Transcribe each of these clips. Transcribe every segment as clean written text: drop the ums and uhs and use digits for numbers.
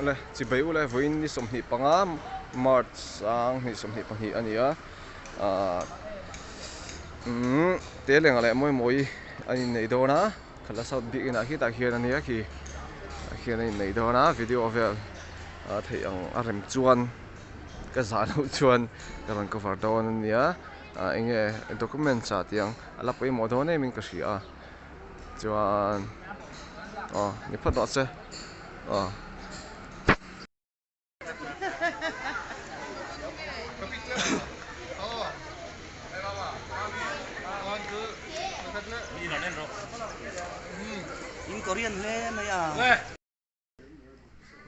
Awle chibai ule vawiin ni 25 March sang hnih 22 a ni a ahh umm te lengah leh mawi mawi a inneih dawn a khala south bik inah khitah khian a nia khi tah khian a inneih dawn a video vel a theih ang a rem chuan ka zah loh chuan ka rawn cover dawn a nia ah eng nge documents ah tiang a la pawimawh dawn em in ka hria a. Chuan aw ni phawt rawh se aw. In Korean hle mai a.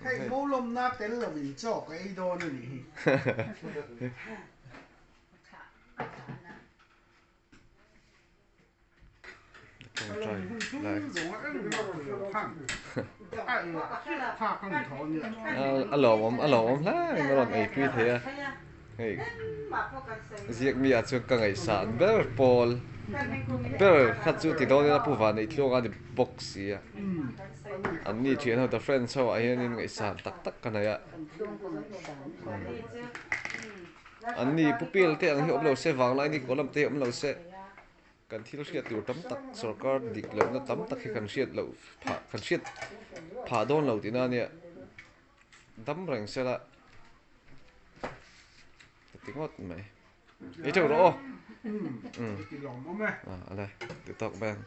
Hei molawmna tel lovin chaw ka ei dawn a nih hi. A lawmawm a lawmawm hle mai a rawn eipui thei a hei ziak mi ah chuan ka ngaihsan ber pawl ber kha chu ti dawn ila pu van ei tluang a ni bawk si a an ni thian ho the friends ho ah hianin ngaihsan tak tak ka nei a an ni pu pial te ang hi awm lo se vanglai ni kawlam te hi awm lo se. Kan thil hriat tur tam tak sorkar dik lohna tam tak hi kan hriat loh phah kan hriat phah dawn lo tihna ania dam reng se la ka ti ngawt mai ei teuh rawh aw um a le ti tawk mai ang.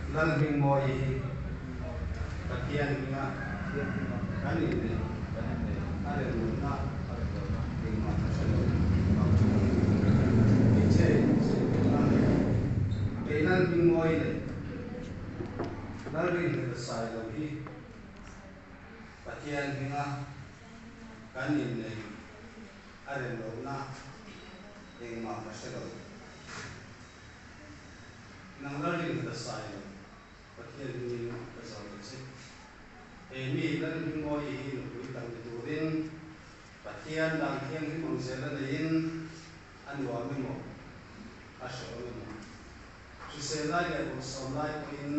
Lalhmingmawii hi Pathian hminga kan inneih a remlohna engmah ka hre lo. Hmeichhe inchei a, kei Lalhmingmawii leh Lalrinhlelh Sailo hi Pathian hminga kan inneih a remlohna engmah ka hre lo. Nang Lalrin ka sai lo, Pathian hmingin ka zo ta che. He mi Lalhmingmawii hi nupui tak ni turin Pathian dan thianghlim ang zel a neiin a nuam emaw, a hrehawm emaw, hrisel lai leh bawlhsawm lai pawhin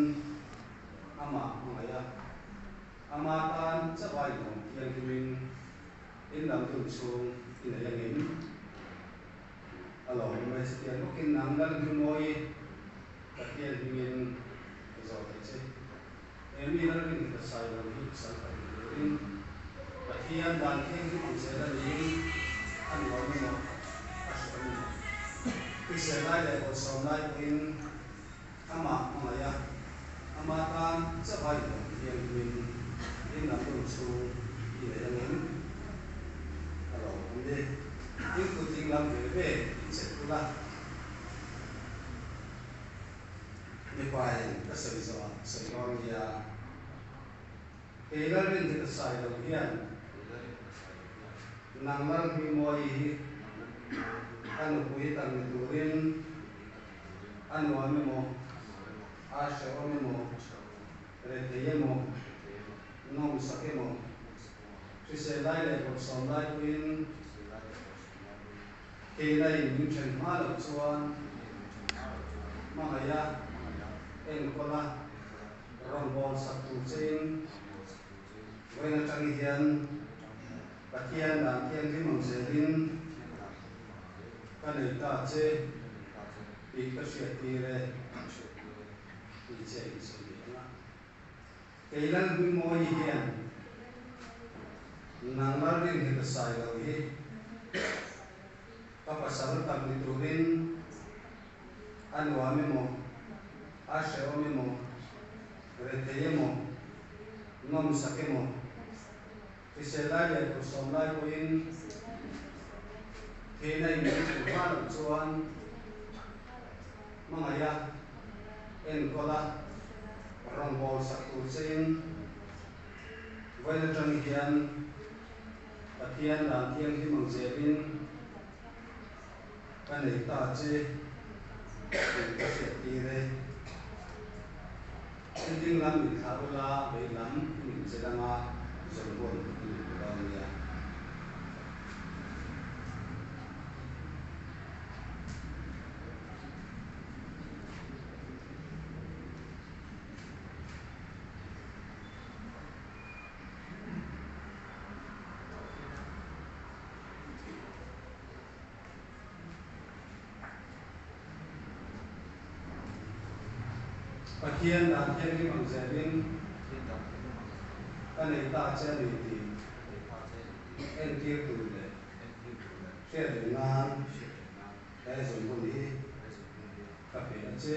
amah hmangaih a, ama tan chauh a inawm thianghlimin in lam dun chhung i nei angin A lo awm mai chutiang bawkin nang Lalhmingmawii Pathian hmingin ka zawh thei che. He mi Lalrin ka sai lo hi pasal ka ni turin Pathian dan thianghlim ang zel a niin a nuam emaw a hreawm emaw hrisel lai leh bawlhsawm lai pawhin amah hmangaih a, ama tan chauh a inawm thianghlimin in lam hun chhung i nei angin a lo awm e. In kut ding lam ve ve in chet kul a, mipain ka sawi zawh ah sawi dawn nia. Kei Lalrin hi ka sai lo hian nang Lalhmingmawii hi ka nupui tak ni turin a nuam emaw, a hrehawm emaw, rethei emaw, nawmsak emaw, hrisel lai leh bawlhsawm lai pawhin keina in min then hma loh chuan hmangaih a, enkawl a, rawngbâwl sak tur chein vawiin atang hian Pathian dan thianghlim ang zelin ka nei ta che tih ka hriattir e tih che in sawi leh ang a. Kei Lalhmingmawii hian nang Lalrin hi ka sai lo hi ka pasal tak ni turin a nuam emaw, a hrehawm emaw, rethei emaw, nawmsak emaw, Hrisel lai leh bawlhsawm lai pawhin theihna in min hmuh hma loh chuan hmangaih a, enkawl a, rawngbâwl sak tur chein Vawiin atang hian Pathian dan thianghlim ang zelin ka nei ta che tih ka hriattir e. Thilding lam min thlah ula vei lam i min che langa zawlbuan i min pe dawn nia. Pathian dan thianghlim ang zelin ka nei ta che a ni tih entir tur leh hriat reng nan he zawng hun hi ka pe a che.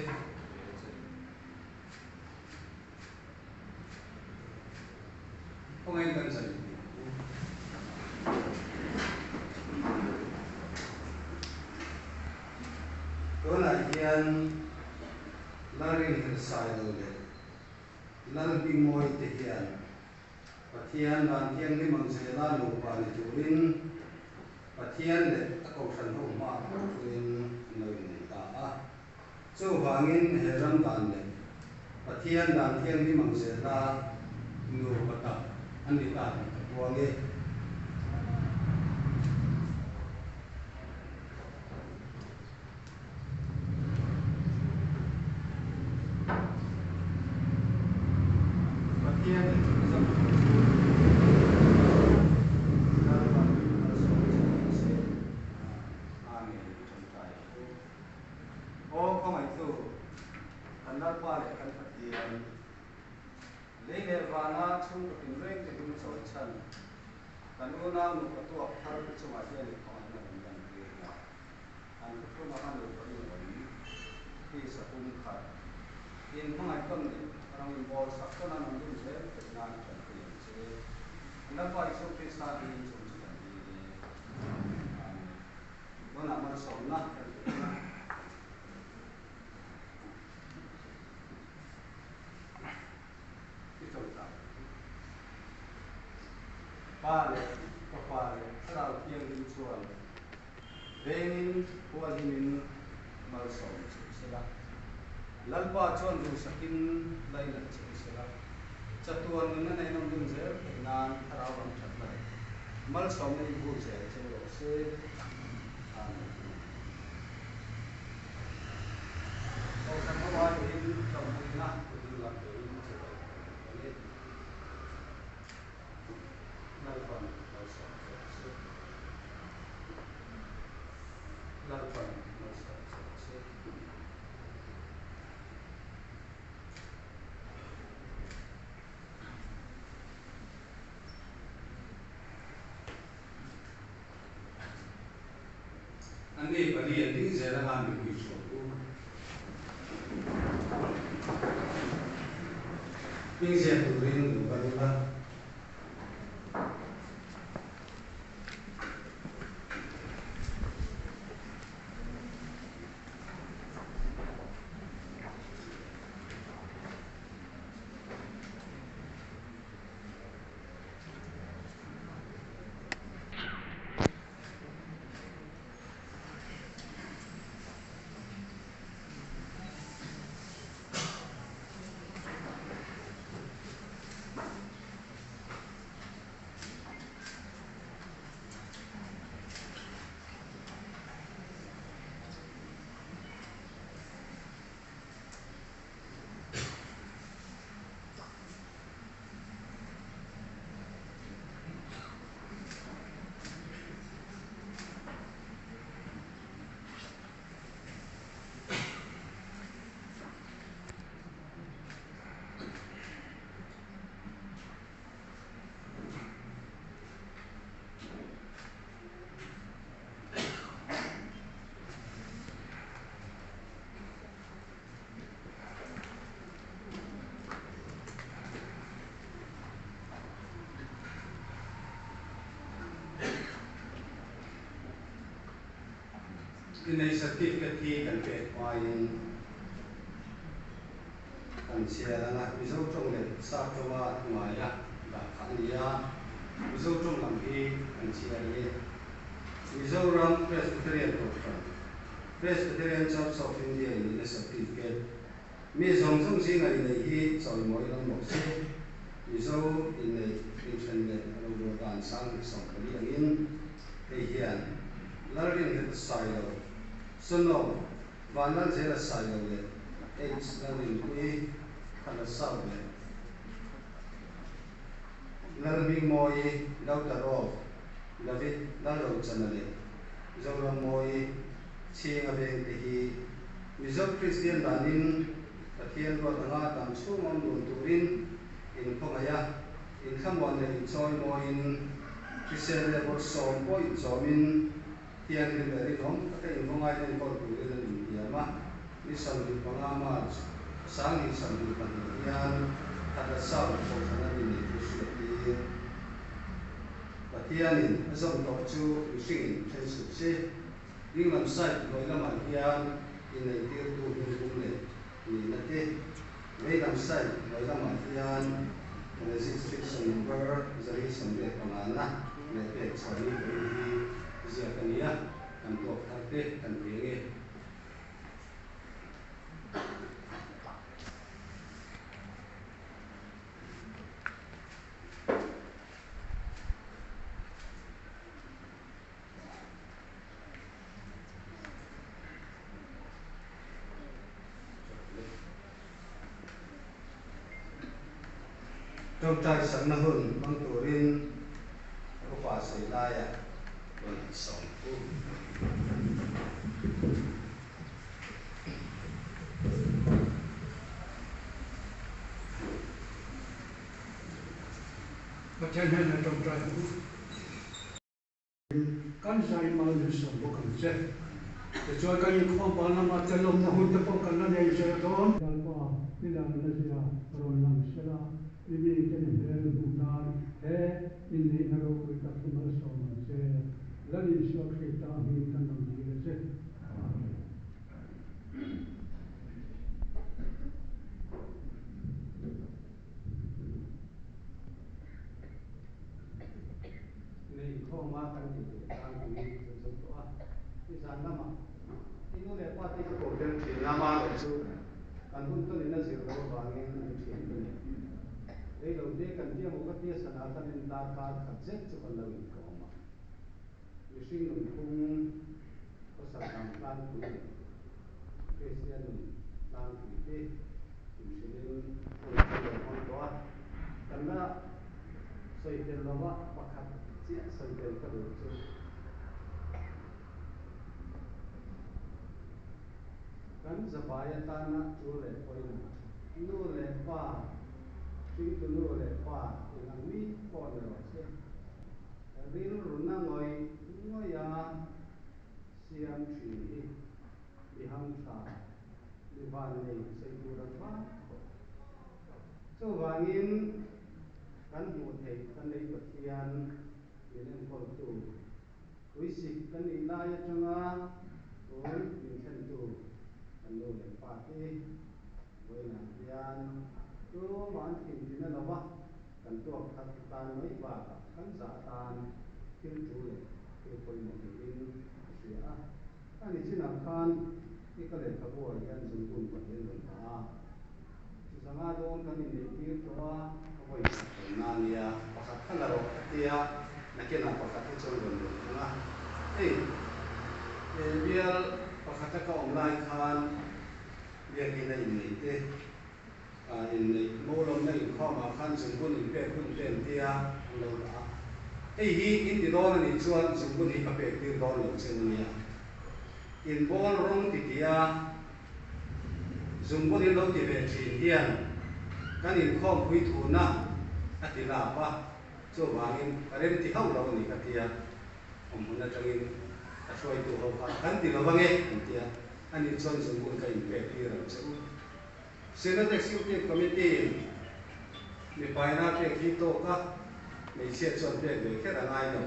Khawngaih kan zai tih ang u. Tunah hian Lalrinhlel Sailo leh Lalhmingmawi te hian Pathian Dan Thianghlim ang zela nupa ni turin Pathian leh a Kohhran ho hmaah thlungin an lo innei ta a. Chuvangin he ram dan leh Pathian dan thianghlim ang zela nupa tak a ni ta tih ka puang e. Pathian in zam tur chu Lalpan malsawm che rawh se. Amen. Tawngtai ang u. Aw khawngaihtu, kan Lalpa leh kan Pathian, lei leh vana chhungkaw tinreng te hming chawi chhan, kan unau nupa tuak thar te chungah hian i khawngaihna rawn lantir la. An thuthlum anga nupa inawm, tisa pum khat, inhmangaih tawn leh ram inbawl sak tawn an awm dun zel theih nan i tanpui ang che. Kan Lalpa Isua Krista hmingin chung chu kan dil e. Amen. Tunah malsawmna kan pe ang a. I tawngtai ang u. Pa leh Fapa leh Thlarau Thianghlim chuan vengin hualhimin malsawm che u sela. Lalpa chuan duhsakin lainat che u sela. Chatuan nunna neih nawm dun zel theih nan Thlarau lam thatna leh malsawmna in vur zel che u rawh se. Amen. Kohhran ho aiin tlawmpuina kut lam pein che rawh ka ni. Lalpan malsawm che rawh se. Lalpan malsawm che rawh se. Anni pali an ding zel anga mipui hruai u. Ding zel turin lo kal ula. Inei certificate hi kan pek hmain kan chhiar ang a, Mizo tawng leh Sap tawnga ngaia dah kha a ni. ni a, Mizo tawng lam hi kan chhiar ang e. Mizoram Presbyterian Kohhran, Presbyterian Church of India inneihna certificate, Mi zawng zawng zinga inneih hi chawimawi lam rawh se. Mizo inneih inthen leh rorel dan 2014 angin hei hian Lalrinhlelh Sailo, Son of Vanlalzela Sailo leh H Lalrinpuii Khala South leh Lalhmingmawii Daughter of David Lalrochana leh Zorammawii Chhinga vengte hi Mizo Kristian danin Pathian ruat anga dam chhung awm dun turin inkhawngaih a, inthlamuan leh inchawimawiin, hrisel leh bawrhsawm pawh inchawmin thianghlim leh rinawm taka invawngain enkawl turin an intiam a. Ni 25 March, 2022 hian Khatla South Kohhran an inneih thu hriattir. Pathianin a zawm tawh chu mihringin then suh se. Dinglam side hnuai lamah hian inneihtirtu hmingpum leh nihna te, veilam side hnuai lamah hian registration number 185 na leh pek chhuah ni pawhin hi ziak a ni a, kan tuak thar te kan pe nge. Tawngtai sakna hun hmang turin upa sawi laia rawn sawm u. Pathian hnenah tawngtai ang u. Kan zai mal min sawm bawk ang che. Tichuan kan inkhawm bal lamah telawmna hun te pawh kan la nei zel dawn. Lalpa, i lalna zia rawn lang sela, i mite ni hmel hmuh nan he inneihna ropui tak hi malsawm ang che. Lal Isua Krista hming kan rawn dil a che. Amen. Nei inkhawm a kan tih leh tlangpui kan zo tawh a, nizan lamah i nu leh pa te ka ko tel thin a, amaherawh chu kan hun tawn in a zir loh avangin an thian te nen rei lo te kan tia maw ka tia sana kan en darkar khat zet chu kan lo inkawm a, mihring nunphung khawsak dan tlangpui leh Kristian nun tlangpui te inhrilhin hun kan lo hmang tawh a, kan la sawi tel lova pakhat chiah sawi tel ka duh chu kan zavai atana tul leh pawimawh nu leh pa hringtu nu leh pa eng ang mi pawh ni rawh se rilruna ngawih ngawiha siam thin hi mi ham tha, mi van nei sawi tur an vang khawp. Chuvangin kan hmuh theih kan lei Pathian min enkawltu, tuisik kan nih lai atanga tun min thlentu kan nu leh pa te vawiinah hian tumah an thintina lo va, kan tuak that tan mai bakah kan zah atan thil tu leh thil pawimawh niin ka hria a. A ni chinah khan i ka lehkhabu ah hian zungbun pahnih an rawn dah a, zanga dawn kan inneih tir tawh a, ka vawi khat tawn na nia, pakhat kha la rawh ka tia, nakinah pakhat hi chuan rawn rawn thung a, hei he bial pakhata ka awm lai khan biakin a inneih te, Inneih Mawlawmna inkhawmah khan zungbun inpek hun te an tia an lo dah a. Hei hi in ti dawn a nih chuan zungbun hi ka pek tir dawn lo che u nia. Inbawl rawng ti tia zungbun in lo ti ve thin hian kan inkhawmpui thuna a ti lap a, chuvangin ka rem ti hauh lo a ni ka tia. Awmhmun atangin a hruaitu ho kha kan ti lo ange an tia, a nih chuan zungbun ka inpek tir ang che u. Synod Executive Committee mipaina pek hi tawk a, hmeichhia chuan pek ve kher a ngai lo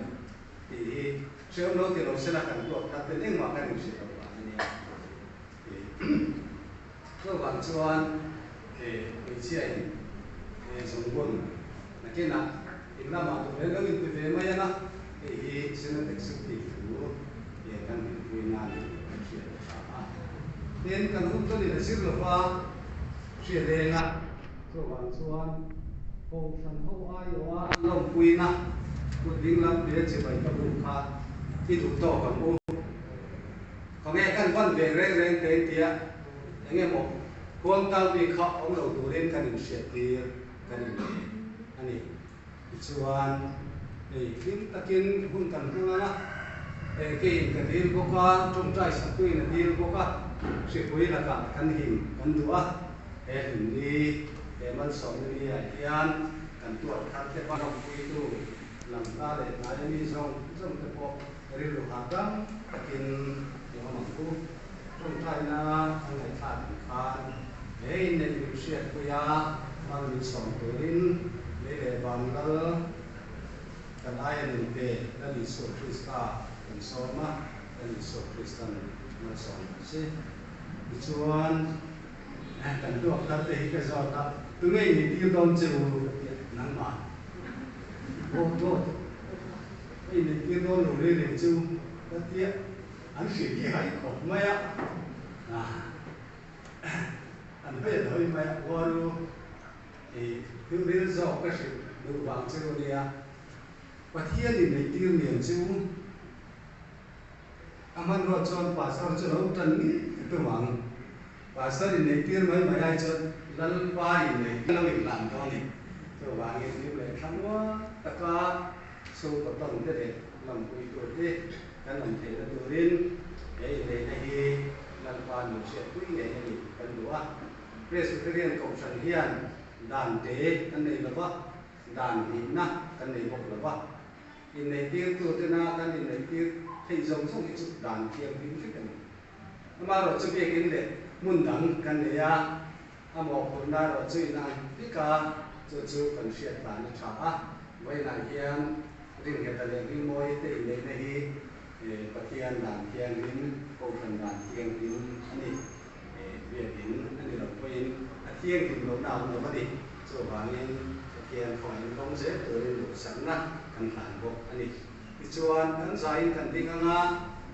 tih hi hreawm lo ti lo sela kan tuak thar ten engmah kan inhrilh loh vang a nia. Chuvang chuan hmeichhia in zungbun nakinah. In lamah duh reng lo inti ve mai ang a, hei hi Senate Executive thu he kan rinpui nan kan hriat a tha a. Tin, kan hun chuan in a zir lo va, hriat eng a. Chuvang chuan Kohhran ho aiawha an lawmpuina kut ding lam hmel chibai ka buk kha i duh tawk ang u. Khawnge kan van ve reng reng te tia eng emaw huangtau bik kha awm lo turin kan inhriattir kan inne a ni. Tichuan, hei hlim takin hun kan hmang ang a, keiin ka dil bawk a, tawngtai saktuin a dil bawk a, hripui lakah kan him kan duh a, he hlimni, he malsawmna ni ah hian kan tuar thar te pawh lawmpuitu lamka leh hnaia mi zawng zawng te pawh rilru hahdam takin i awm ang u. Tawngtaina an ngaihthlak ang khan he inneih min hriatpui a, mal min sawm turin lei leh van lal kan aia nun pe Lal Isua Krista kan sawm a, Lal Isua Kristan malsawm ang che. Tichuan kan tuak thar te hi ka zawt a, tunge in tir dawn che u ka ti a, nangmah dawt dawt ka inentir dawn lo reng reng che u ka ti a. An hrilh hi hai khawp mai a, an hawi an hawi mai a, Uaru i thil ril zawk ka hrilh duh vang che u nia, Pathian in eitir niang che u, a hmanrua chuan pastor chu lo tan ngei tum ang, pastor in eitir mai mai ai chuan Lalpa in eitir lo inhlan dawn a ni, chuvangin hlim leh thlamuang taka chhungkaw tawn te leh lawmpui tur te Kan awm theihna turin he inneihna hi Lalpa min hriatpui ngei a ni kan duh a. Presbyterian Kohhran hian dan te kan nei lo va, dan hnihna kan nei bawk lo va. Inneihtirtutena kan inneihtir theih zawng zawng hi chu dan thianghlim vek a ni. Amaherawhchu biakin leh hmun dang kan nei a, a mawhphurhna erawh chu inang vek a, chu chu kan hriat dan a tha a. Vawiinah hian Ringheta leh Ringmawii te inneihna hi Pathian dan thianghlim, Kohhran dan thianghlim a ni. Biakin a ni loh pawhin a thianghlim lohna a awm lo a ni. Chuvangin Pathian khawngaih kawng zel turin duhsakna kan hlan bawk a ni. Tichuan, kan zaiin kan ding ang a,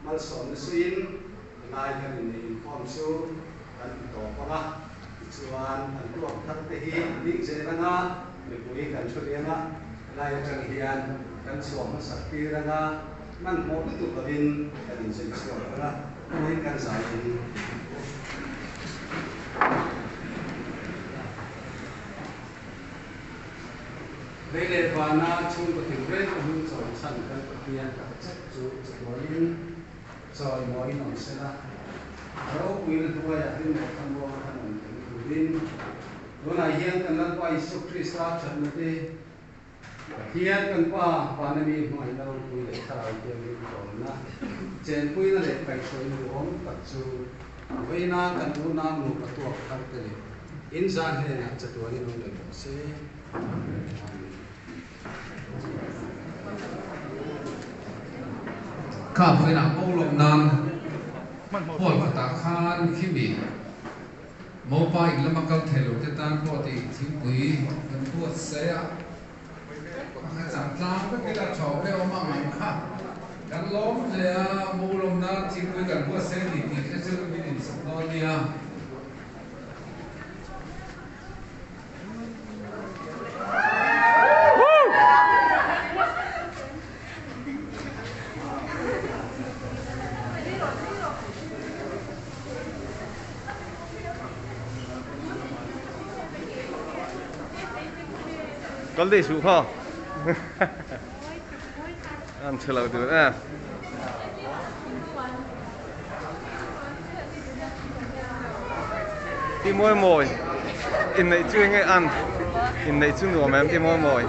malsawmna suiin helai kan inneih inkhawm chu kan ti tawp ang a. Tichuan, kan tuak thar te hi an ding zel ang a, mipui kan thu liam a, helai atang hian kan chhuah hmasak tir ang a, hmanhmawh lutuk lovin kan inzui chhuak ang a, hmuhin kan zaiin. Lei leh vana chhungkaw tinreng a hming chawi chhan kan Pathian tak zet chu chatuanin chawi mawiin awm se la, a ropuina hnuaiah hlim leh thlamuanga kan awm theihna turin tunah hian kan Lalpa Isua Krista thatna te, Pathian kan Pa vana mi hmangaihna ropui leh Thlarau Thianghlim tawmna, chenpuina leh kaihhruaina duhawm tak chu vawiina kan unau nupa tuak thar te leh In zan hnenah chatuan in awm reng rawh se. Amen. Kha vawiinah bo lawm nan hall khatah khan khimi mopa in lama kal thei lo te tan pawh tih thingpui kan buat se a, a chang tlang vek ila tha awm e awm ang ang kha kan lawm hle a, bo lawm nan thingpui kan buat se ni tih te chu min insak dawn nia. Kal daih suh kha an chhe lo dun e. Ti mawi mawi inneih chu enge an inneih chu nuam em ti mawi mawi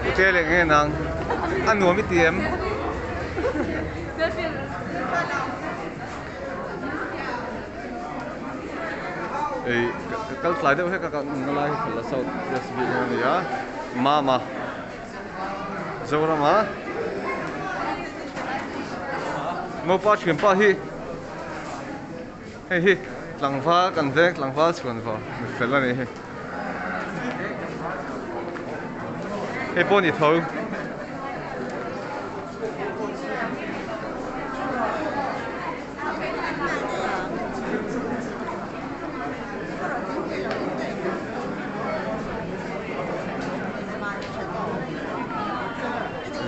u ṭe leh nge nang a nuam i ti em? Ei ka kal tlai deuh hlek a ka awmna lai hi Phalla South West Building a ni a Mama Zorama Mopa thianpa hi hei hi tlangval kan veng tlangval chhuan vawr mi fel a ni hi. Hei pawh a ni tho.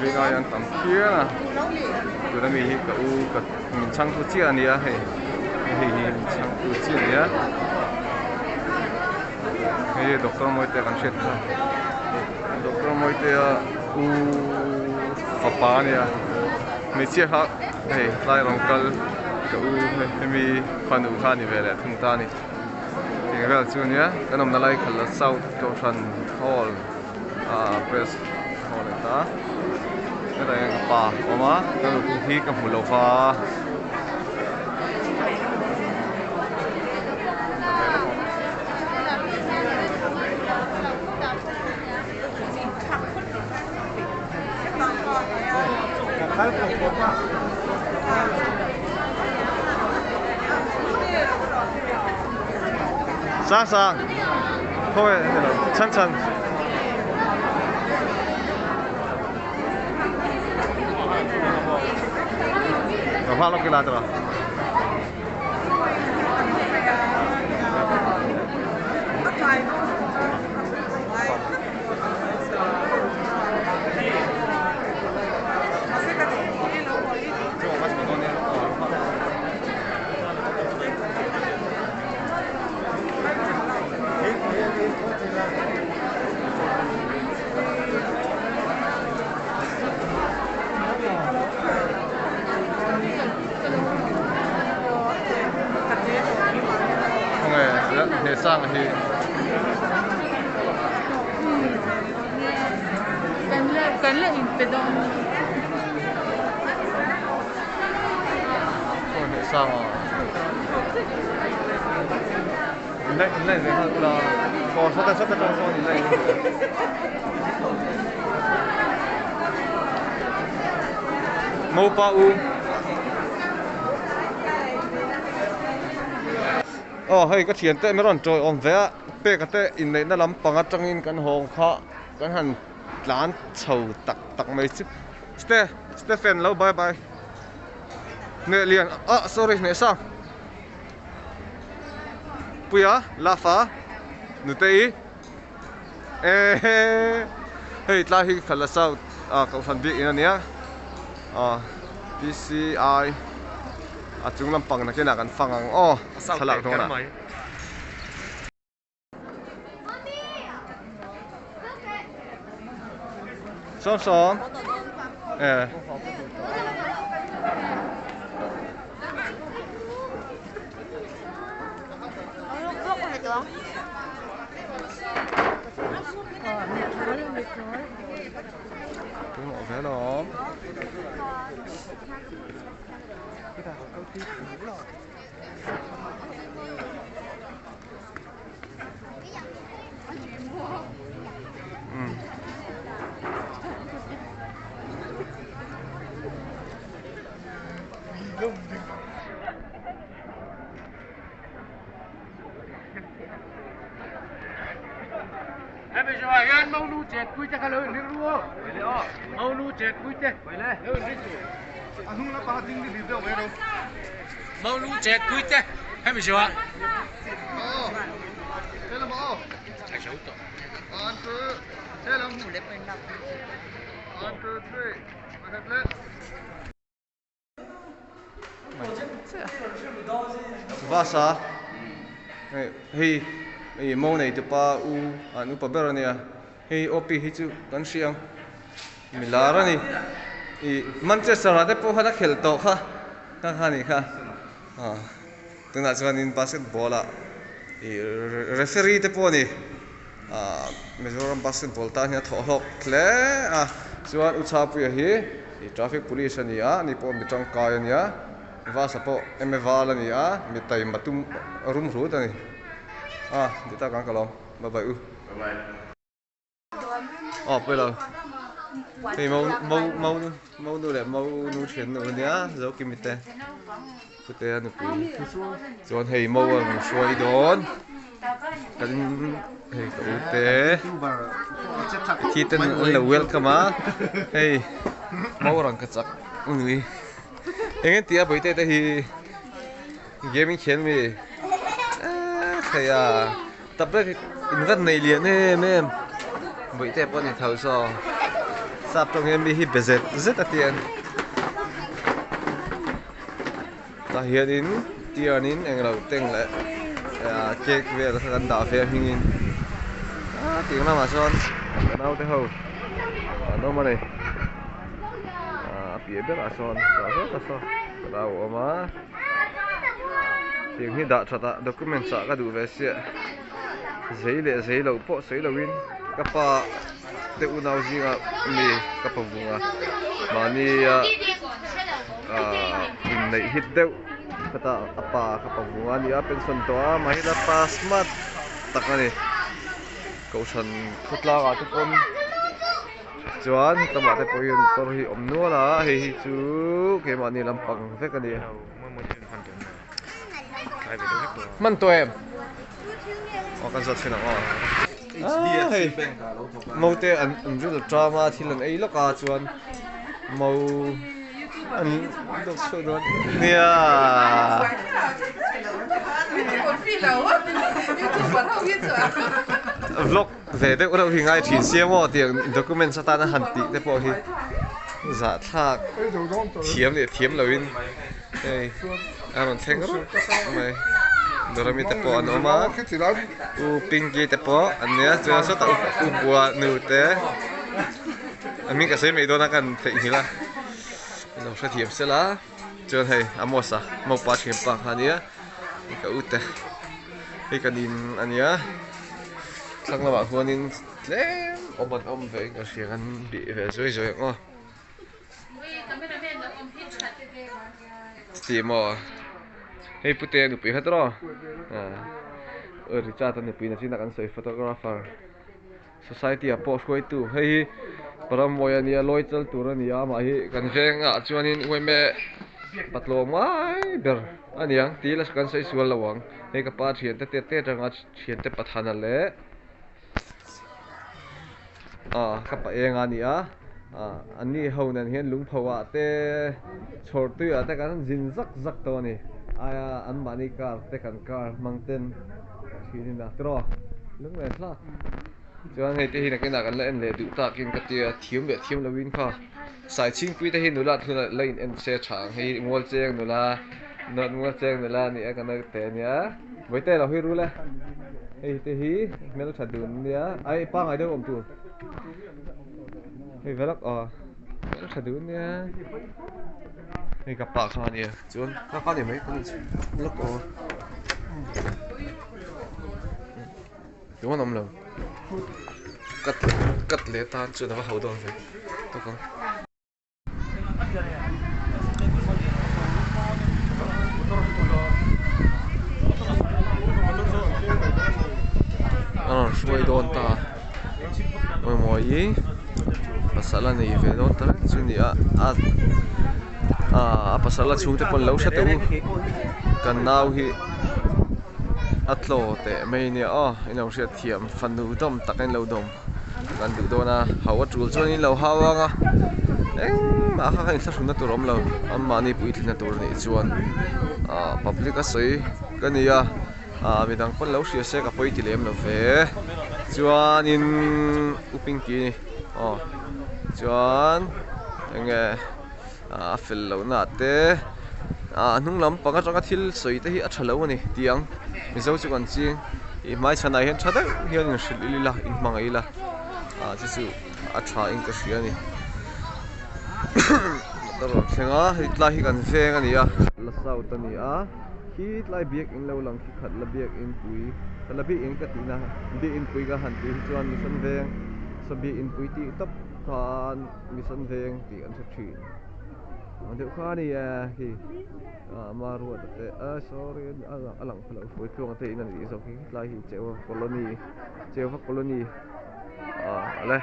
Ringai an tam phian a tuna mi hi ka u ka min chhang tu chiah a nia hei hei hi min chhang tu chiah a nia hei hi doctor Mawite kan hriat kha doctor Mawitea u fapa a nia hmeichhia kha hei tlai rawn kal ka u hemi fanu kha a ni ve leh thung ta a ni tih vel chu a nia kan awmna lai khalh la south kohhran hall ah press hall a ni ta hetah hian ka pa a awm a ka nu hi ka hmu lo va. Sang sang khawi a ni lo chhan chhan lo hma lawk ila tawh. Hnehsang hi. Kan la inpe dawn. Hnehsang a. In la in la ve nghal ula. Aw sawta sawta tang sawn in la in ve. Mopa u. Aw hei ka thian te mi rawn tawi awm ve a peka te inneihna lampang atangin kan hawng kha kan han tlan chho tak tak mai chu Ste Stephen lo bye bye hneh lian ah sorry hneh sang Puia Lafa Nutei ehe hei tlai hi Khala South ah kohhran bik in ania ah P_C_I a chung lampang nakinah kan fang ang aw thlalak dawnah. Sawm sawm eh. Pawimawh ve alawm. Vasa hei hei mo nei tupa u an upa ber ania hei op hi chu kan hria ang mi lar a ni ih Manchester ah te pawh khan a khelh tawh kha kha kha a nih kha ah tunah chuanin basketball ah ih referee te pawh a ni ah Mizoram basketball tan hian a thawh hlawk hle a chuan u Chhapuia hi ih traffic police a ni a ani pawh mi tangkai a nia Vasa pawh M_A val a ni a mi taima tum rum hrut a ni ah ti tak ang ka lawm bye bye u. Aw pawi lo hei mo mo mo mo nu leh mo nu thian nu ania zo kimi te pute a nupui chuan hei mo a rawn hruai dawn kan. Hei ka u te thi ten an lo welcome a hei mau rang ka chak nui eng eng tia bawihte te hi game in khian mi thei a tablet in vat nei lian em em bawihte pawh a ni tho saw sap tawng hian mi hi be zet zet a tiang Tah hianin tianin englo teng leh cake vel kha kan dah ve a hmingin ah tiang lamah chuan ka naute ho an awm a ni ah a piah berah sawn tah zawk ah sawn ka nau a awm a tiang hi dah that ah documents ah ka duh ve sia zei leh zei loh pawh sawi loin ka pa te unau zingah mi ka pa vung a mahnia ahh inneih hit deuh khatah a pa ka pa vung a nia pension tawh a mahila pa smart tak a ni kohhran khawtlang ah te pawn chuan hetlama te pawh hian motor hi awm nual a hei hi chu keimahni lampang vek a ni. Hman tawh em? Aw kan zawt thin ang aw. Ah hei mo te an an ril tram a thil an ei lawk a chuan mo an dawk chhuak dawn nia. Vlog ve deuh reuh hi ngai thin sia maw tiang documents atana han tih te pawh hi zahthlak thiam leh thiam loin. Hei a rawn thleng rawk mai Dorami te pawh an awm a u Pinky te pawh an nia chuan sawtah u Bua nu te a hming ka sawi mai dawn a ka han theihnghilh a an lo hrethiam sel a chuan hei Amos a mopa thianpa kha a nia ka u te hei ka nin a nia thlang lamah khuanin tlem awm an awm ve in ka hria kan bih ve zuai zuai ang aw. Chuti maw hei pute a nupui kha tawh aw Richard a nupui na chin a kan sawi photographer society ah pawh hruaitu hei hi Paramawia a nia lawi chal tur a ni a amah hi kan vengah chuanin uaime patlawm ngai ber a ni ang tih la kan sawi sual lo ang hei ka pa thiante te te atanga thiante pathana leh. Ah ka pa eng a ni a ah an ni ho nen hian lungpho ah te chhawr tui ah te kan zin zak zak tawh a ni aia an mahni car te kan car hmang ten thin in a tiraw lung leh thlak chuan hei te hi nakinah kan la en leh duh takin ka tia thiam leh thiam lovin kha sai chhingpui te hi nula thil la in en se tha ang hei mual cheng nula nawt mual cheng nula a ni a ka naute a nia. Vawiite lo hi rul e hei te hi hmeltha dun nia ai pangai deuh awm tur hei velak aw hmeltha dun nia hei ka pa kha ania chuan ka pa ni mai ka ni lawk aw tuman awm lo cut cut leh tan chuan a va ho dawn ve tawk ang. A rawn hruai dawn ta pawimawh hi pasal a nei ve dawn ta reng chu a ni a a pasal a chhungte pawh an lo hre tawh u kan nau hi a tlaw teh mai a nia aw in lo hriatthiam fanu dawm tak in lo dawm. Kan duh dawn a, hau a tul chuan in lo hau ang a, engmah kha kha inthlahrunna tur a awm lo, anmahni puitlina tur a nih chuan ah public a sawi ka ni a, ah midang pawn lo hria se ka pawi ti lem lo ve, chuanin u Pinky a ni aw chuan eng nge ah a fel lohna ah te ah a hnung lam pang atanga thil sawi te hi a tha lo a ni tih ang mizo chu kan ching ih hmai chhanah hian tha deuh hian in hrilh ila in hmangaih ila ah chu chu a tha in ka hria a ni motor rawn thleng a hei tlai hi kan veng a ni a la south a ni a khi tlai biakin lo lang khi khat la biakin pui khat la biakin ka tihna biakin pui ka han tih hi chuan mission veng saw biakin pui tih tawp khan mission veng tih an hre thin ang deuh kha a ni e khi ah maruata te ah sorry a lang pha lo hruaitluanga te in a nih zawk hi tlai hi cheuva colony cheuva colony ah awle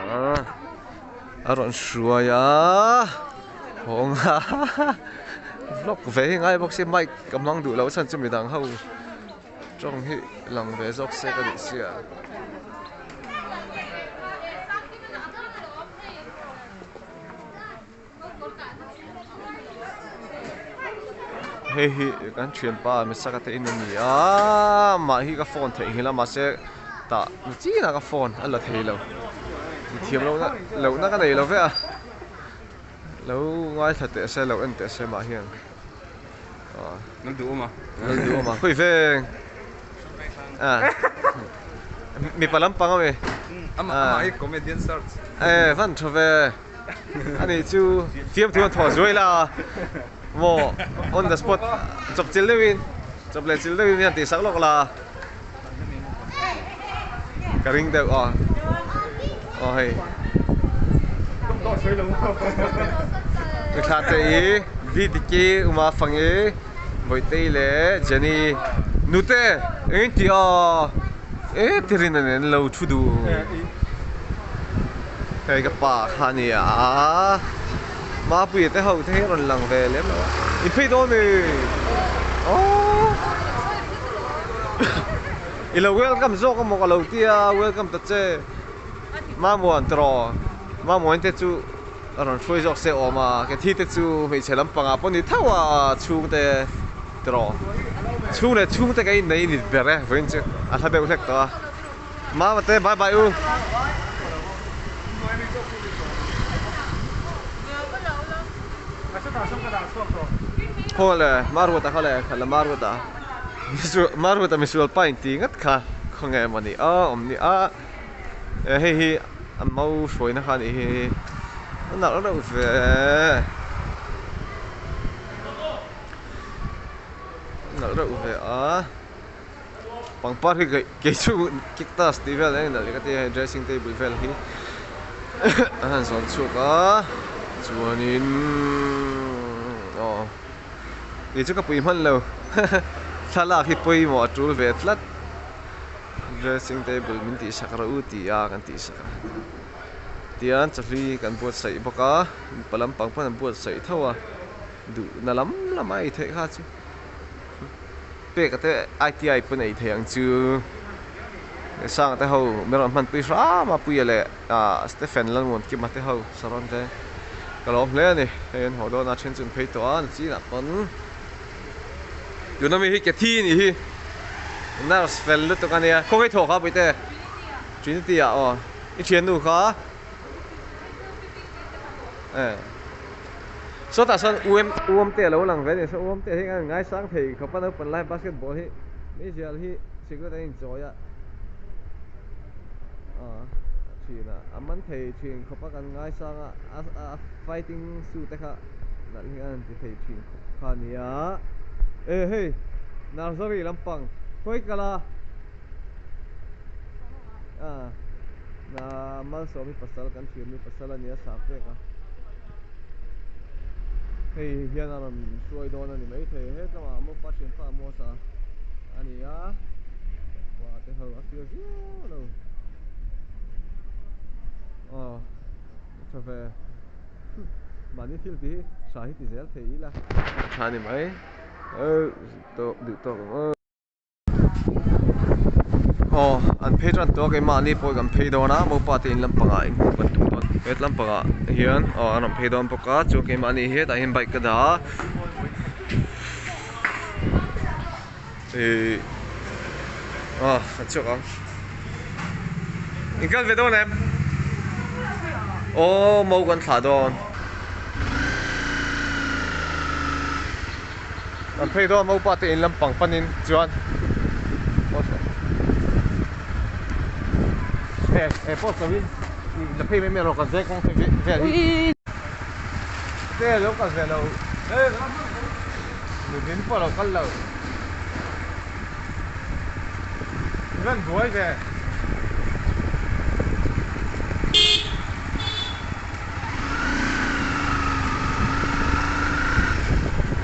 ah a rawn hruai a hawng a vlog ve hi ngai bawk sia mic ka hmang duh loh chhan chu midang ho. Tawng hi lang ve zawk se ka duh sia. Hei hi kan thianpa Misaka te in a ni a mah hi ka phone theihnghilh a mahse tah ni chinah ka phone a la thei lo mithiam lohna lohna ka nei lo ve a lo ngaithla teh se lo en teh se mah hian Nal duh awm a. Nal duh awm a. Khawi veng. Ah. Mipa lampang ami. Ama ama hi comedian search. Eh van tha ve. Ani chu fiam thu an thaw zuai la. Maw on the spot chawp chil deuhin chawp leh chil deuhin hian tih sak lawk la. Ka ring deuh a. Aw hei. Thla te i Didiki Uma Fangi Bawihtei leh Jenny nute engin tih a e tirin an en lo thu duh hei ka pa kha a nia Mapuia te ho te hi a rawn lang ve lem lo a in phei dawn mi aww i lo welcome zawk amaw ka lo tia welcome ta che Mamuan tawh Mamuan te chu a rawn hruai zawk se awm a ke thi te chu hmeichhe lampangah pawh ni tho a chhungte tawh chhung leh chhungte ka innei ni ber e vawiin chu a hla deuh hlek tawh a Mama te bye bye u. Khaw le Maruata kha le kha la Maruata Maruata misual pa inti ngat kha khawnge emaw ni a awm ni a hei hi a mau hruaina kha a nih hi a nalh reuh ve a nalh reuh ve a. Pangpar hi kei chu cactus tih vel eng nalh ka ti a hei dressing table vel hi an han zawn chhuak a chuanin aw kei chu ka pui hman lo thlalak hi pawimawh a tul ve tlat dressing table min tih sak rawh u ti a kan tih sak a tian chawhlui kan buatsaih bawk a mipa lampang pawn an buatsaih tho a duhna lam lam a ei theih kha chu. Pek te ITI pawn ei thei ang chu Sanga te ho min rawn hmanpui hram a Puia leh ah Stephen Lalmuankima te ho Saron te ka lawm hle a ni hei an haw dawn a then chu an phei tawh a ni chinah pawn tuna mi hi ke thi a nih hi nurse fel lutuk a nia khawngaih thaw kha Puite Trinity ah aw i thiannu kha eh. Sawtah sawn UM UM te a lo lang ve a ni saw UM te hi an ngaisang thei khawp a naupang lai basketball hi meizial hi cigarette an inchawi a aw thin a a man thei thin khawp a kan ngaisang a a fighting suit te kha nalh hi an ti thei thin khawp kha a nia e hei nursery lampang khawi kala a na malsawmi pasal kan thiannu pasal a nia sang pek a hei hian a rawn hruai dawn a ni maithei hetlangah mopa thianpa Amos-a a ni a pa te ho a feel viau lo aw a tha ve mahni thil tih hi hra hi ti zel thei ila a tha a ni mai tawh duh tawk ang aw. Aw an phei tan tawh a keimahni pawh kan phei dawn a mopa te in lampangah in hmuh kan tum dawn he lampangah hian aw an rawn phei dawn bawk a chuan keimahni hetah hian bike ka dah a ihh aw a chhuak ang in kal ve dawn em aw mo kan thlah dawn. An phei dawn mopa te in lampang panin chuan e e pawh chauh in la phei mai mai rawh kan zai kawng phei vel hi te lo kal ve lo nudin pawh lo kal lo van buai ve.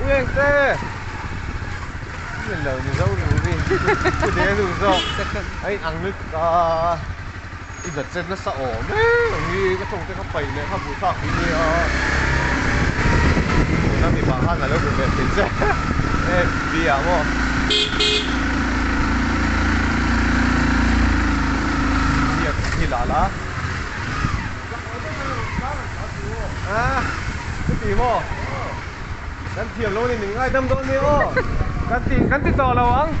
Uiengte! Ni lo ni zo lu ri. Ku de lu zawk. A in ang lutuk a. I dat chet nasa awm e. Ang hi ka tawng te kha paih leh kha buh thlak hi nia. Tuna mipa khan a lo be ve thei che. E bia maw. hi la la. A chuti maw? Kan thiam lo ni min ngaidam dawn nia aw. Kan ti kan ti tawh lo ang.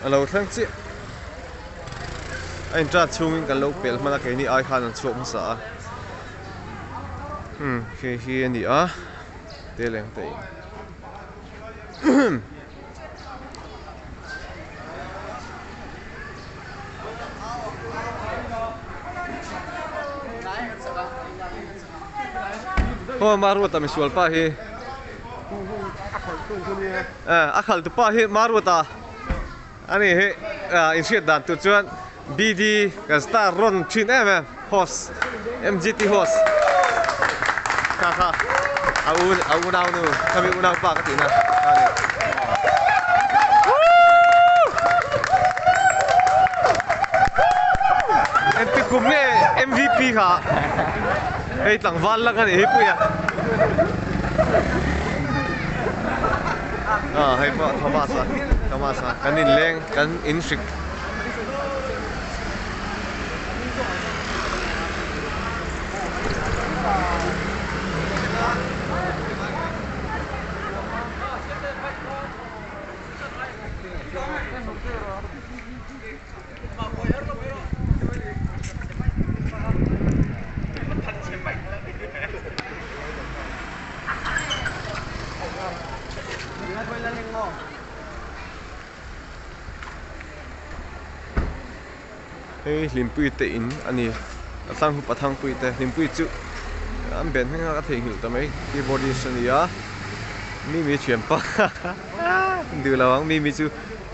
A lo thleng chiah a intan chhungin kan lo pel hman a keini ai khan an chhuak hmasa a umm hei hi a ni a te leng te in. Aw Maruata misual pa hi a khalh tu pa hi Maruata a ni hi inhriat dan tur chuan BD kan star rawn thin em em host MGT host kha kha a u a unau nu khami unau pa ka tihna a ni. Engti kum nge MVP kha hei tlangval lang a nih hi puia ah hei pawh Thomas a Thomas a kan inleng kan inhrik Hei Hlimpuii te in a ni a tlang hup a Thangpuii te Hlimpuii chu an ben hming a ka theihnghilh ta mai keyboardist a ni a Mimi thianpa duh lo ang Mimi chu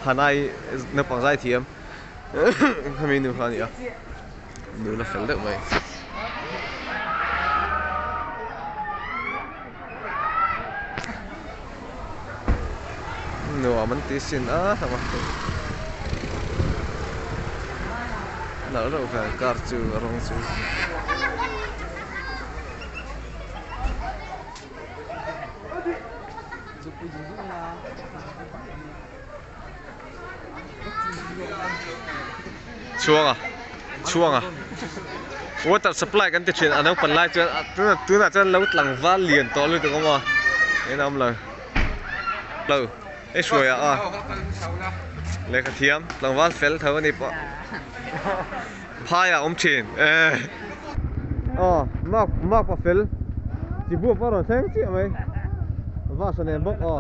Hanai naupang zai thiam khami nu kha a ni a nula fel deuh mai. Nuam an ti sin a nalh reuh ve car chu a rawng chu. Chhuanga chhuanga water supply kan ti thin a naupang lai chuan tunah tunah chuan lo tlangval lian tawh lutuk awm a en a awm lo lo hei hruaia a lehkha thiam tlangval fel tho a ni pawh phaiah a awm thin eh aw mark mark pa fel chi buak pawh a rawn thleng chiah mai bus a nen bawk aw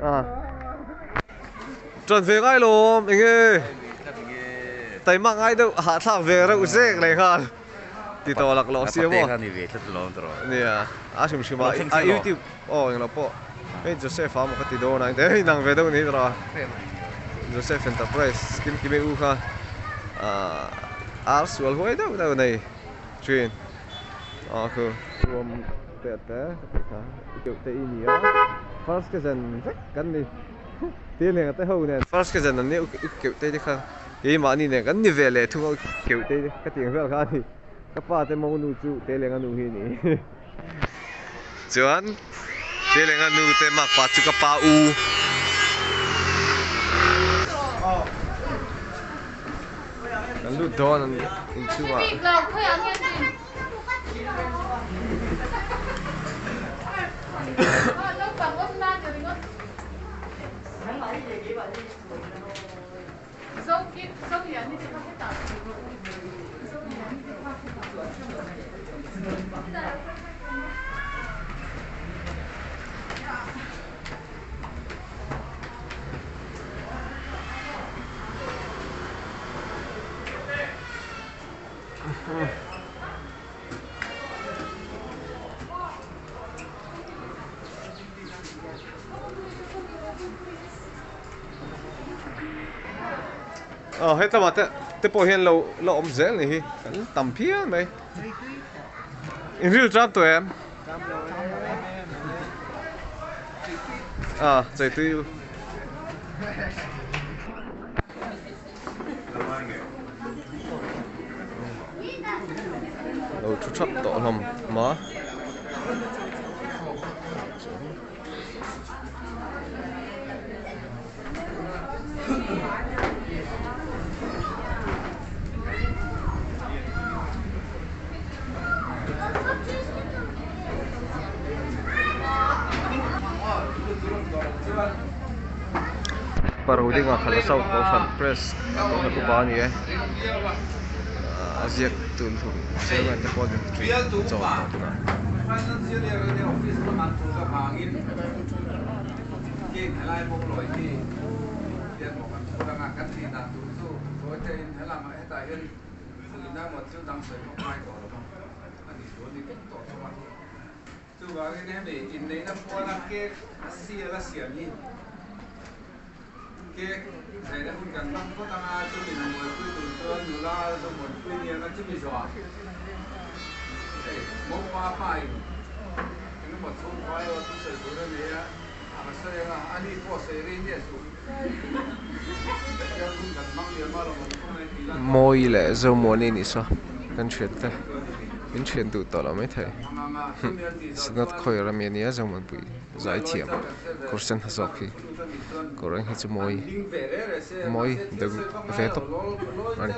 ah. Ṭan ve ngai lawm eng nge taima ngai deuh hahthlak ve reuh zek leh nghal ti tawh lak lawh sia maw nia a hrim hrim a a youtube aw englo pawh hei Joseph a maw ka ti dawn a engte hei nang ve deuh ni tawh a Joseph Enterprise kim kim e u kha ah ar sual huai deuh deuh nei thin aw khu ruam te te ka tih kha deuh te i ni a first cousin vek kan ni. Tir nen te ho nen first cousin an nia u keuh te te kha keimahni nen kan ni ve leh thung a u keuh te ka tih ang vel kha a ni ka pa te mo nu chu Telenga nu hi a ni chuan Telenga nu te makpa chu ka pa u kan lut dawn an inchhungah. Aw hetlama te te pawh hian lo la awm zel ni hi kan tam phian mai in ril tram tawh em a chaitui lo thu thap tawh hlawm a. Paro dingah khalh a South Kohhran Press a kohhran upa a ni e a ziak tun hlum chairman te pawh an inti chawl tawh tunah. Chuvangin hemi inneihna puala cake a sial a siam hi cake zaina hun kan hmang phawt anga chumi na mualpui tur chuan nula zo muanpui nia chumi zawhah hei mopa pa in engemaw chhungkhua erawh chu sawi tur a nei a, a ka sawi anga ani pawh sawi rei miah suh tiang hun kan hmang liam a lawm an khawngaih tih lan Mawi leh Zomuani nih saw kan thian te min thian duh tawh lo maithei. Synod khawi ram hi a nia Zomuanpui zaithiam kawr sen ha zawk hi kawr eng hi chu mawi mawi deuh ve tawp a ni.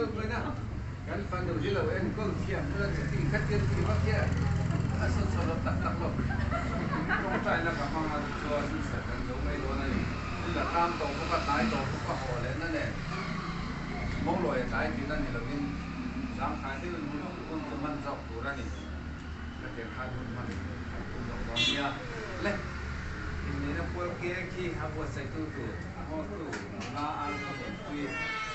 Kha hun hman kan tum loh dawn nia. Le, inneihna pual ke khi a buatsaihtu tur a hawtu nula a rawnpui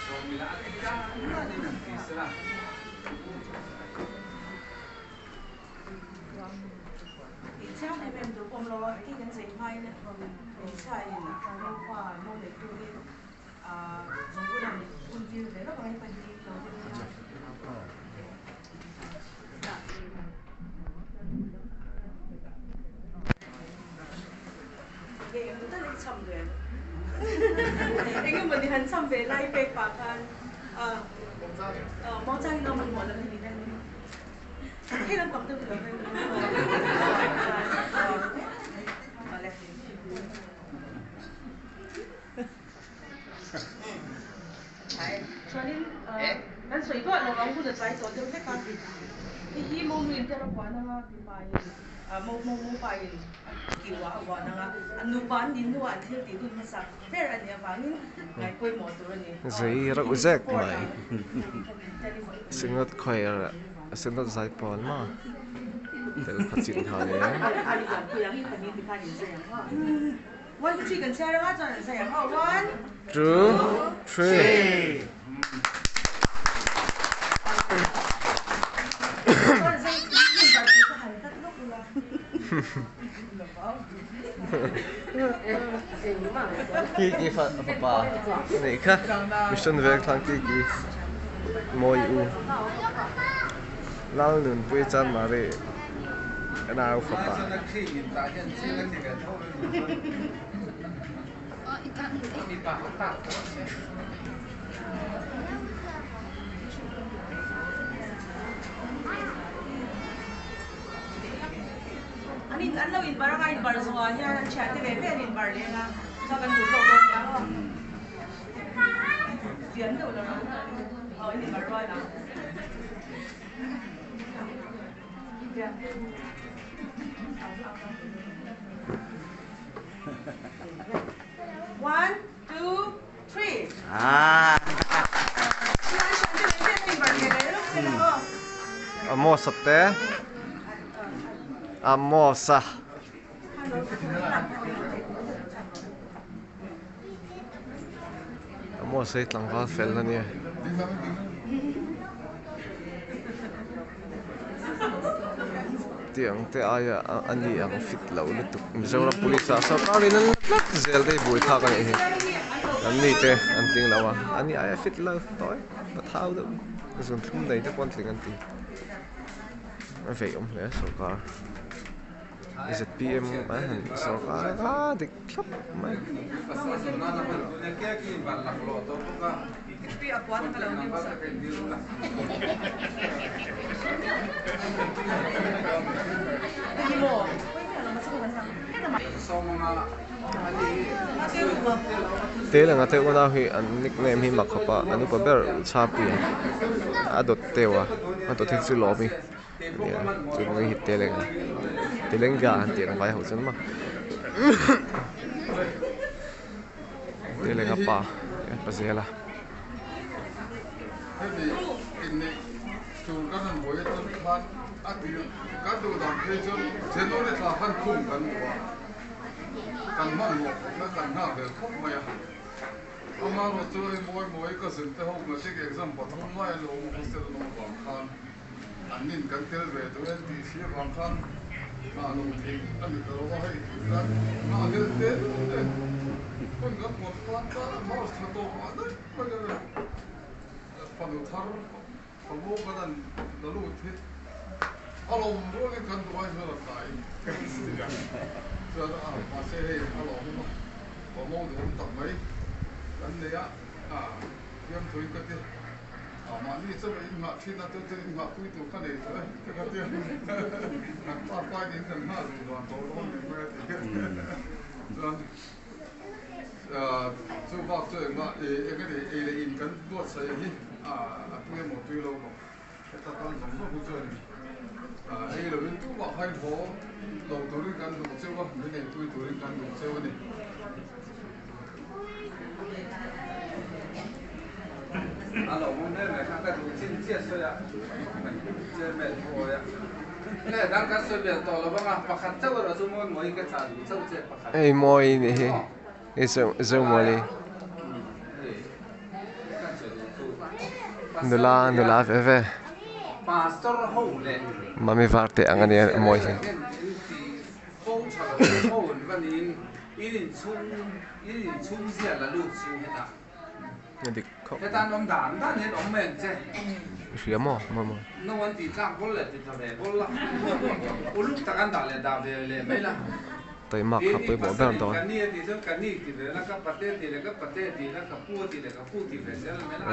sawmila a ti dan danin an ti sela. Tih chiang em em duh awm lo a, kei kan zei hmain hmeichhia in naupa no neih turin zungvun an hun tir ve lawk ang hei pahnih lo deuh nia. Chuanin kan sawi duah lo ang hun a tlai tawh deuh hlek a, hei hi monu in tel a vuan anga mipa in mo mo mopa in a kiu ah a vuan anga an nupa an din hnuah an thil tih hun hmasa ber a nih avangin ngaih pawimawh tur a ni. Zei reuh zek mai Synod choir Synod zaipawl maw tel kha chin ha ni e. Two, three. Ki ki fa fapa nih kha mission veng thlang ki ki mawi u lal nunpui chanmari nau fapa. Amos-a te Amos-a Amos-a hi tlangval fel a nia. Tiang te aia a ni ang fit lo lutuk Mizoram police ah sorkar in an la tlat zel te hi buaithlak a nih hi an ni te an tling lo a a ni aia fit lo tawi pathau deuh zun thlum nei te pawh an tling an ti a vei awm hle sorkar zpm an han sorkar a dik thlap mai. Telanga te unau hi an nickname hi mak khawp a an upa ber Chhapui a dawt teuh a a dawt hi chu lawm i nia chu hming hi Telenga Telenga an tih ang vai ho chuan maw Telenga pa pa zel a. Hei mawi nih hi hei Zomawli nula nula ve ve mami var teh ang ania mawi hi. A dik khawp i hria maw maw maw. Tawimak kha pawimawh ber dawn. A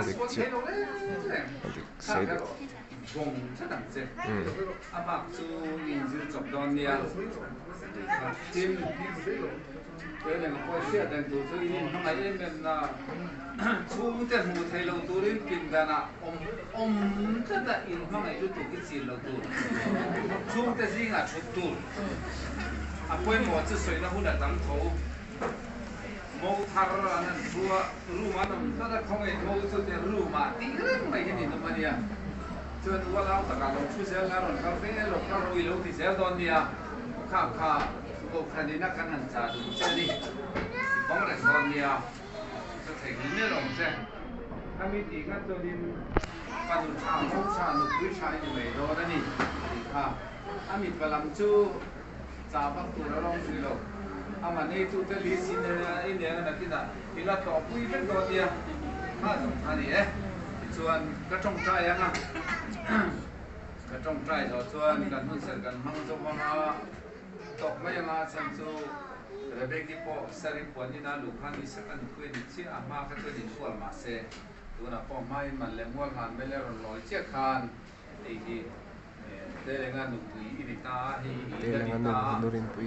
dik chiah a dik sei dik. Telenga nu nu rinpui.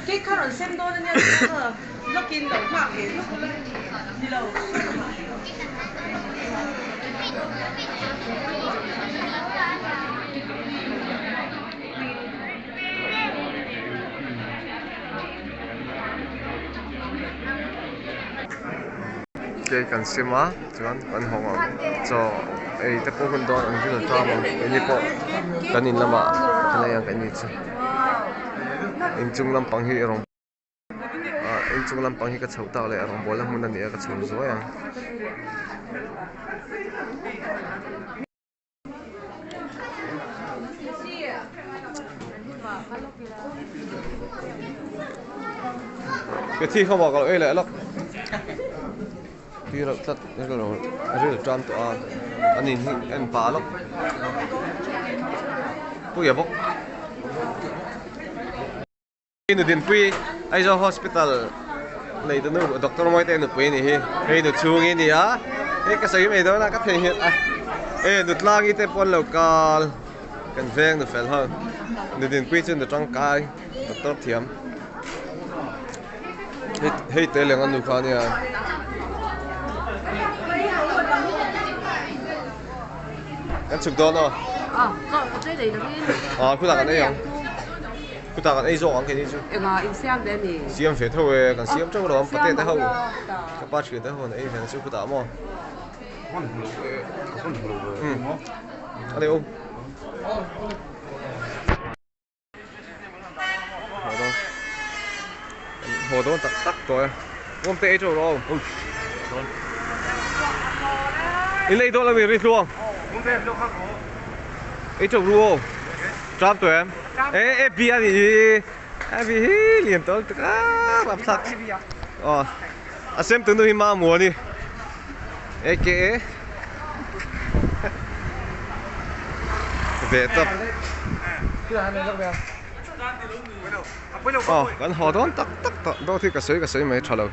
Cake kha rawn sem dawn ania tih kha lawkin lo nghak ve lawk ula ni lo. Cake an sem a chuan kan hawng ang chaw ei te pawh hun dawn an ril tlang ang keini pawh kan in lamah kan ei ang keini chu inchung lampang hi rawng ah inchung lampang hi ka chhoh tak leh rawngbawlna hmun a ni a ka chho zuai ang. Ka thi kha maw ka lo ei leh lawk ti reuh tlat ril tan tawh a an in hi en pah lawk puia bawk. Nu Dinpui Aizawl Hospital nei tu nu Doctor Mawite nupui a nih hi hei nu chhungi a ni a hei ka sawi mai dawn a ka theihnghilh a e nu tlangi te pawh an lo kal kan veng nu fel ho nu Dinpui chu nu tangkai doctor thiam hei hei te leng a nu kha a nia. Kan chhuk dawn aw. Ah khutah kan ei ang. Khutah kan ei zawk ang keini chu. Engah in siam ve ni? Siam ve tho e, kan siam teuh lo ang pate te ho. Ka pa thian te ho an ei ve na chu khutah maw. A nei awm. Haw dawn. Haw dawn tak tak tawh e. Awm te ei teuh rawh aw. In ei dawn lo mi ri hluang. Ei teuh ru aw. Tram tawh em? E e bi a nih hi. A bi hi lian tawh lutuk a rapthlak. Aw. A sem tunu hi Mamua ni. Aka ve tawp. Aw kan haw dawn tak tak tawh. Dawt hi ka sawi ka sawi mai tha lo.